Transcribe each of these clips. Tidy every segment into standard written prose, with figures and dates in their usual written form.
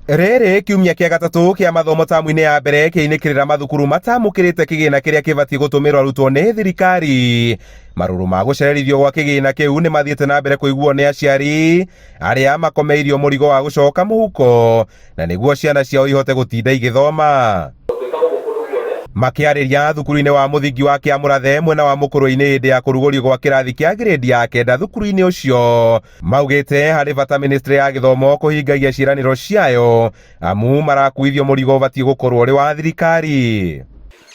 Rĩrĩ kiumia kĩa gatatũ kĩa mathomo tamu-inĩ ya mbere kĩinĩkĩrĩra mathukuru matamũkĩrĩte kĩgĩna kĩrĩa kĩbatiĩ gũtũmĩrwo arutwo nĩ thirikari. Marũrũ ma gũcererithio gwa kĩgĩna kĩu nĩ mathiĩte na mbere kũiguo nĩ aciari arĩa makomeirio mũrigo wa gũcoka mũhuko na nĩguo ciana ciao ihote gũtinda igĩthoma. Makĩarĩria thukuru-inĩ wa mũthingi wa Kĩamũrathe mwena wa Mũkũrwe-inĩ hĩndĩ ya kũrugũrio gwa kĩrathi kĩa grade ya kenda thukuru-inĩ ũcio, maugĩte harĩ bata ministry ya gĩthomo kũhingagia ciĩranĩro ciayo amu marakuithio mũrigo ũbatiĩ gũkorwo ũrĩ wa thirikari.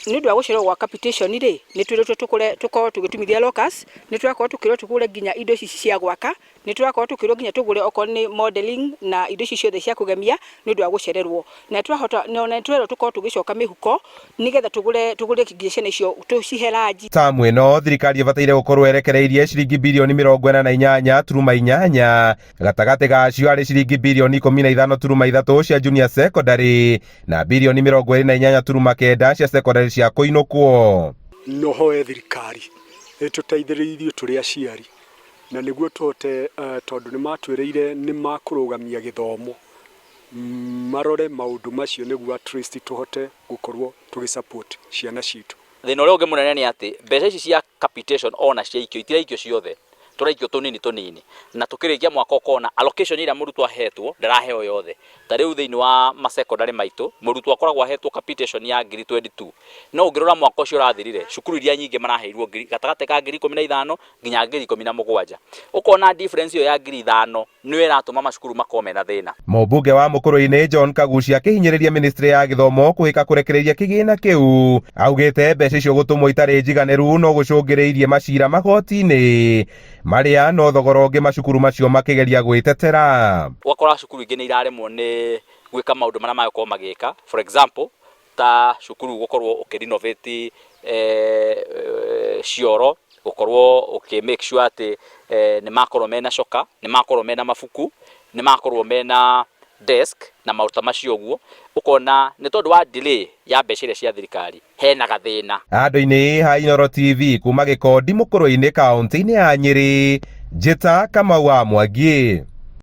Nĩ ũndũ wa gũcererwo gwa capitation rĩ, nĩ twĩrĩtwo tũkũre tũkorwo tũgĩtumithia lockers, nĩ tũrakorwo tũkĩrwo tũgũre nginya indo ici cia gwaka, nĩ tũrakorwo tũkĩrwo nginya tũgũre okorwo nĩ modeling na indo ici ciothe cia kũgemia nĩ ũndũ wa gũcererwo. Na twahota na ona nĩ tũrerwo tũkorwo tũgĩcoka mĩhuko nĩgetha tũgũre tũgũre nginya ciana icio tũcihe ranji. Tamu ĩno thirikari ĩbataire gũkorwo ĩrekereirie ciringi birioni 48.8, gatagatĩ gacio harĩ ciringi birioni 15.3 cia junior secondary na birioni 28.9 cia secondary cia kũinũkwo. No hoe thirikari ĩtũteithĩrĩrie tũrĩ aciari na nĩguo tũhote tondũ nĩ matwĩrĩire nĩ makũrũgamia gĩthomo, marore maũndũ macio nĩguo at least tũhote gũkorwo tũgĩ support ciana citũ. Thĩna ũrĩa ũngĩ mũnene nĩ atĩ mbeca ici cia capitation ona ciaikio itiraikio ciothe, tũraikio tũnini tũnini na tũkĩrĩkia mwaka ũkona allocation ĩrĩa mũrutwo ahetwo ndaraheo yothe. Ta rĩu thĩinĩ wa ma secondary maitũ mũrutwo akoragwo ahetwo capitation ya ngiri 22 no ũngĩrora mwaka ũcio ũrathirire cukuru iria nyingĩ maraheirwo ngiri gatagatĩ ka ngiri 15 nginya ngiri 17. Ũkona difference ĩyo ya ngiri 5 nĩyo ĩratũma macukuru makorwo mena thĩna. Mũmbunge wa Mũkũrwe-inĩ John Kagucia akĩhinyĩrĩria ministry ya gĩthomo kũhĩka kũrekereria kĩgĩna kĩu, augĩte mbeca icio gũtũmwo itarĩ njiganĩru no gũcũngĩrĩirie macira magoti-inĩ marĩa no thogora ũngĩ macukuru macio makĩgeria gwĩtetera. Ũgakora cukuru ingĩ nĩ iraremwo nĩ gwĩka maũndũ marĩa magĩkorwo magĩka, for example ta cukuru gũkorwo ũkĩ renovate cioro, gũkorwo ũkĩ make sure atĩ nĩ makorwo mena coka, nĩ makorwo mena mabuku, nĩ makorwo mena desk na maũndũ ta macio ũguo, ũkona nĩ tondũ wa delay ya mbeca iria cia thirikari hena gathĩna. Andũ-inĩ ha Inooro TV kuma Gĩkondi Mũkũrwe-inĩ kaũntĩ-inĩ ya Nyĩrĩ, Njĩta Kamau wa Mwangi.